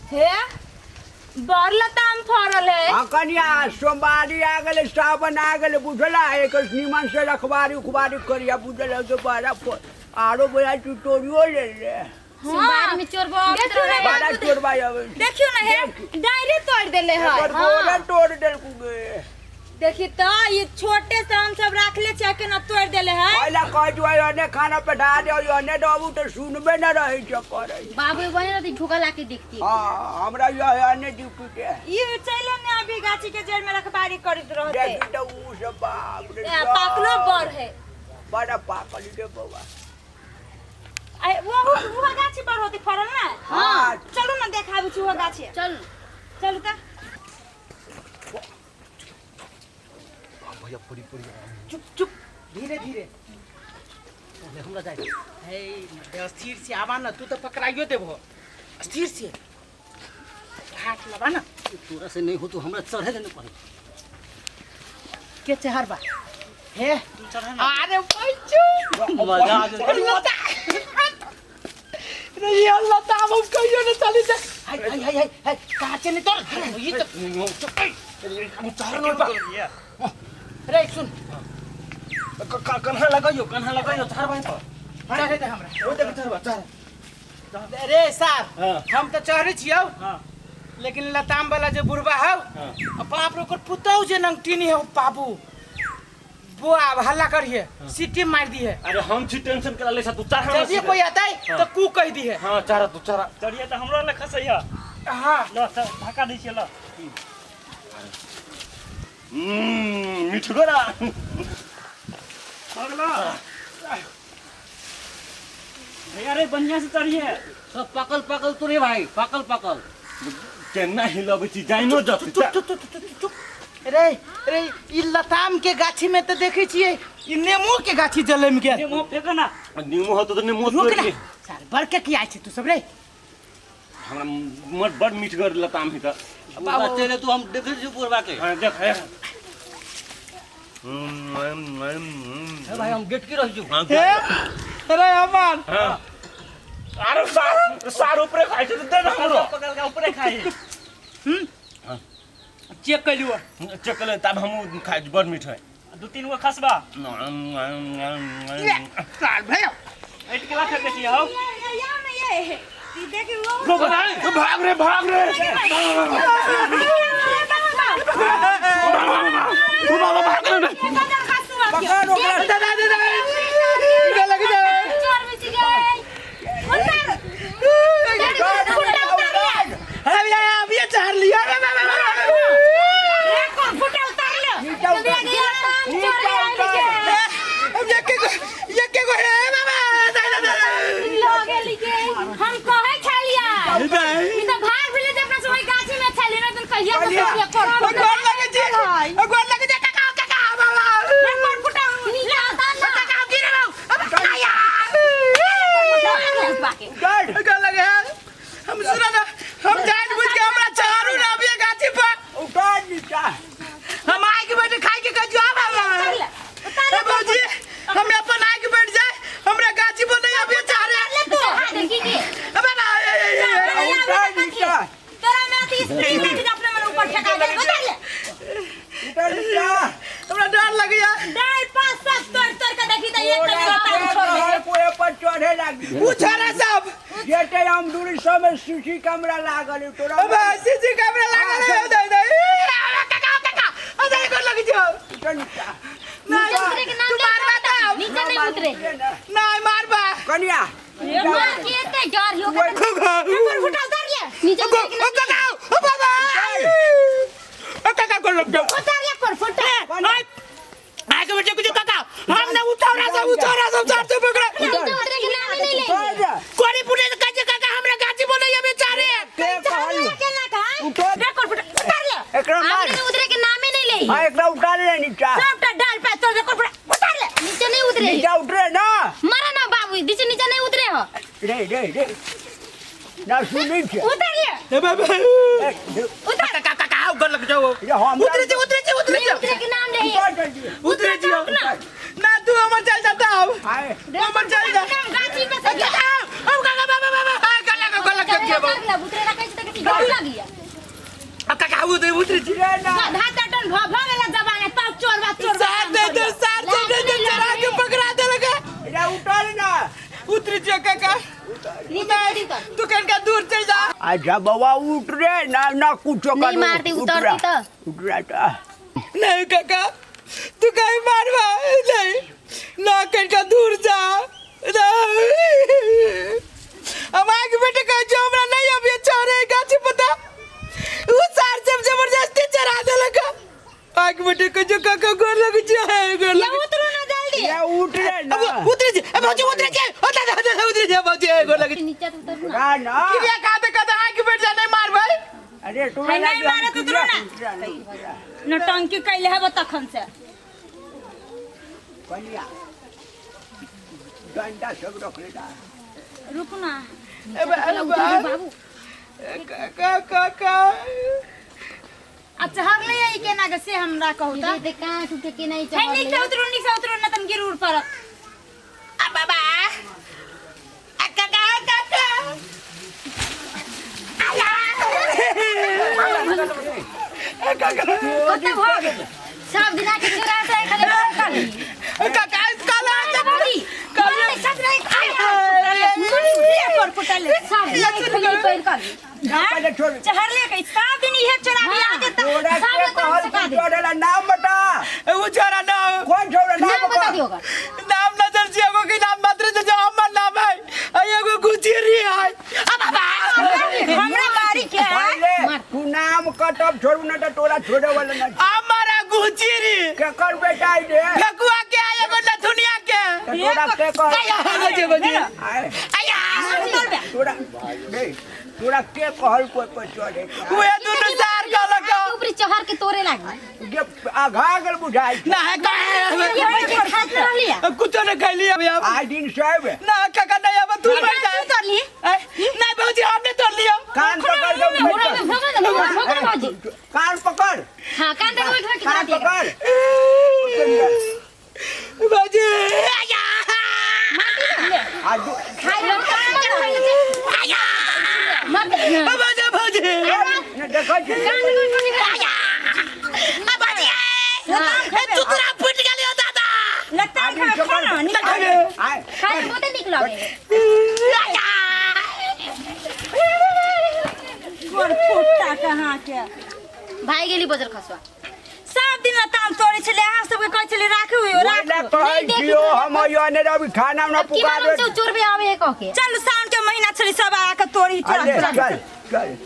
हे बड़ लताम फड़ल है। हाँ कनिया, सोमवारी आ गेलै, सावन आ गेलै, बुझला? एक निमन से रखबारी उखबारी करिया, बुझल है? के बड़ा आरो बोला तू तोड़ियो ले ले। सोमवारी में चोर आबैत देखियौ रहै। ने बड़ा चोरबा आबै छै। देखियो ना, हे डायरी तोड़ देले है। एकर गोरा तोड़ देलकू गे। देखी तो, ये छोटे से हम सब राखले छै, केना तोड़ देले है। पहला कह जो अने खाना पे ढा दे, अने दबू तो सुनबे न रहे छै करै। बाबू बने रहती, ढोका लाके देखती। हाँ, हमरा यह अने ड्यूटी के ये चले ने अभी गाछी के जड़ में रखबारी करत रहते। देखी तो ऊ सब, बाप रे ए, बाप। पाकलो बड़ है। बड़ा पाकल रे बौआ। आ, वो वो गाछी पर होती फड़ल ना? हाँ। चलू ना, देखाबी छी वो गाछी। चल। चलू त। भैया, पड़ी पड़ी। चुप चुप, धीरे धीरे। पहले हमरा जाए हे, स्थिर से आवा ना, तू तो पकड़ाइयो देबो। स्थिर से हाथ लगा ना। तोरा से नहीं हो तो हमरा चढ़े देने पड़े। के चहर बा हे? अरे बच्चू। मजा आ जाए। लता रे, ये लता हम कहियो न चली जा। हाय हाय हाय हाय हाय, काचे नहीं तोर ये तो। चढ़ बा। रे सुन। कन्हा लगाइयो, कन्हा लगाइयो, चढ़ भाई पर। चढ़े दे हमरा। ओ देख, चढ़ बा, चढ़। रे साहब। हाँ। हम तो चढ़े छियौ। हाँ। लेकिन लताम वाला जे बुढ़बा हौ। हाँ। आ बाप रे, ओकर पुतहु जे नंगटिनी हौ बाबू, बुआ अब हल्ला करिए, सीटी मार दी है। अरे हम छी, टेंशन करा ले, तू चढ़। जब ये कोई आता है तो कू कह दी है। हाँ, चढ़ तू, चढ़। चढ़िए तऽ हमरो लग खसैया। हाँ। ल धक्का दै छियै, ल। मिठगोरा। भगलो भैया रे, बढ़िया से चढ़िए। सब पाकल पाकल तो रे भाई, पाकल पाकल। केना हिलबै छी, जाइनो जत। चुप चुप चुप चुप चुप। रे रे, ई लताम के गाछी में तो देखे छियै, ई नेमो के गाछी जलम गेल। नेमो फेंको ना। नेमो होतो तऽ नेमो रुक तोड़ि ना ले। सार बड़के की आइ छै तू सब रे? हमरा मत, बड़ मिठगर लताम है तऽ। बाबू। चले तू, हम देखे छी बुढ़बा के। हाँ, देख है। हे भाई, हम गेट की रही छु। हे अरे अमन। हाँ। अरे सार सार ऊपरे खाइ छै तऽ दे दे हमरो। पकड़ के ऊपरे खाइ। चेक कैलू? चकले तब हमहूँ खाइ छी, बड़ मीठ है। दू तीन गो खसबा। सार भैया। ऐट के ला फेंकै छियै हौ। ये यहाँ में ये ई देखी वो। भाग रे, भाग रे। पकड़ ओकरा। दादा दादा, लग जाए। चोर में गए, उतर। अरे भैया, अब ये चढ़ लिया। फुटा उतार ले। नीचा उतर, नीचा उतर। अब ये के ये के है बाबा, दादा दादा। लगे लिखे हम कहै छलियै, ई त भाग भेलै जे अपना सब ओहि गाछी में छलियै ने, तन कहिया के सोचिए कर। गोर लगे छी, गोर लगे छी काका, काका बाबा। कोन फुटा? नीचा उतर ना। काका, गिरे रहो अब आया। बाके। उतर। गोर लगे है हम। सुना ना, हम जान बुझ के हमरा चढ़ू ना अभी गाछी पर। उतर नीचा। हम आइ के बैठे खाइ के कहियो बाबा। ए बाबूजी, हम अपन आइ के बैठ जाए, हमरा गाछी पर नहीं अभी चढ़े। चढ़ा देखी के। अबे ना, ए, ए, ए, ए। उतर नीचा। तोरा में अथी स्प्रिंग लगी, अपने मन ऊपर फेंका दे, उतार ले। उतर नीचा। हमरा डर लगैया। डाल पास सब तोड़ तोड़ के देखी त एक तोरा लताम छोड़ दे। हर कोई पर चढ़े लागी। उ छोरा सब। जेते हम दूरी सब सीसी कैमरा लागल है तोरा। अबे सीसी कैमरा लागल है। दे दे काका, काका, अरे गोर लगी जो। उतर नीचा। नहीं। नीचे उतरे के नाम तू मारबा तब। नीचे नहीं उतरे। नहीं मारबा। कनिया। मार के एते डर हो के। ऊपर फुटा उतार ले। नीचे उतरे के नाम। काका, ओ बाबा, ओ काका, गोर लग जाओ। उतार ले कोन फुटा। आगे बेटे कुछ काका, हम ना उतारा सब, उतारा सब चार से पकड़ा। नीचे उतरे के नाम ही नहीं लेंगे। कोरी पुटे काचे काका, हमरा गाछी बोले ये बेचारे। के कहलू? के ना कहा। उतर। रे कोन फुटा उतार ले। एकरा मार। आपने उतरे के नाम ही नहीं ले। हाँ, एकरा उतार ले नीचा। सबटा डाल पे तोड़ दे, कोन फुटा उतार ले। नीचे नहीं उतरे। नीचा उतरे ना। मारा ना बाबू, नीचे नीचे नहीं उतरे हो। रे रे रे, ना सुनै छै। उतार ले। ए बाबा। ए, उतर काका, काका, गोर लग जाओ। ये हम उतरे जी, उतरे जी, उतरे नहीं जी। उतरे के नाम ले। उतर जल्दी। उतरे जी ना, तू हमर चल जाता अब। आए। हमर चल जा। गाछी पे से अब काका, बाबा बाबा, गला गला गला। चल, उतरे ना कैसे तक। उतरे उतरे छी रे ना गधा टटन भ भ गेला जमाना तब चोरबा चोरबा सार दे दे सार दे दे चढ़ा के पकड़ा देलक रे उतर ना उतरे छी काका नीचे उतरी तर तू कनका दूर चल जा अच्छा बाबा उतरे ना ना कुछ कर नहीं मारती, उतरती तो। उतरा तो नहीं काका तू कहीं मारवा नहीं ना कनका दूर जा नहीं। हम आगे बेटे कहे जो हमरा नहीं अभी चढ़े गाछ पता उ सार सब जबरदस्ती चढ़ा देलक आगे बेटे कहे जो काका गोर लग जाए गोर ये लग उतरू ना जल्दी रे उतरे ना अब उतरे जी अब भौजी उतरे जी ओ दादा दादा उतरे जी भौजी गोर लग नीचे तो उतर ना ना ना क्रिया खाते खाते आगे बैठ जा नहीं मार भाई अरे तू है, नहीं मारे तो उतरो ना। नौटंकी कैले हेबो तखन से कनिया डंडा सब रख लेता रुक ना बाबू काका काका अच्छा हर ले आई केना के से हमरा कहू त दे दे काट उठे के नहीं है चढ़ नीक से उतरू नीक से उतरू ना तन गिर उड़ पड़त आ बाबा आ काका काका कते भ गेल सब दिना के चोरा से खाली काली काका काला बाबी काला सब नहीं ले पर कुटले सब दिना के खाली पैर काली पहले छोड़ चहर ले के सब दिन इहे चोराबी आके त तोरा सब के लोग कहल सिखा दे। तोरा नाम बता वो छोरा ना कौन छोरा नाम नाम बता बता दियो ओकर नाम नजर से एगो के नाम मात्र से जो हमर नाम है आ एगो गुजरी है आ बाबा हमरा बारी के है पहले तू नाम कटब छोड़ू ना तो तोरा छोड़े वाला ना हमारा गुजरी केकर बेटा है रे ठकुआ के आ एगो नथुनिया के तो तोरा के कहल आया बजे बजे आए, आया तोरा नहीं तोरा के कहल कोई पर चढ़े के? वे दुनु सार कहलक ऊपरी चढ़ के तोरे लागी जे आघा गेल बुझाइ ना है ये बैठ के खात रहली है कुछ नहीं खैली अभी अब आज दिन साहब ना काका नहीं अब तू बैठ जा तू तोड़ ली नहीं भौजी हमने तोड़ लिया कान पकड़ के मुड़ा बैठ में भोगल ना मुड़ा भोगल भौजी कान पकड़ हां कान दे बैठ के कान दिया पकड़ भौजी आया आ दू- खाई लो कान के खाई ले मत भौजी भौजी ने देखै छी कान में कोई नहीं आया भौजी चुतरा फूट गेलियो दादा लत्ता आदमी खा पकड़ ना निक आए खाई में बहुत निक लगे गोर फुट्टा कहाँ के भाई गेली बजर खसवा सब दिन लताम तोड़े छले अहाँ सबके कहै छले राखू यो ओइला राखू कहै नहीं देखी छियो तो- हम अयो ने अभी खाना उना अब की पुकार मालूम से चोर भी आवे है कह के चलू साउन के महीना छले सब आके तोड़ी अरे चल चल चल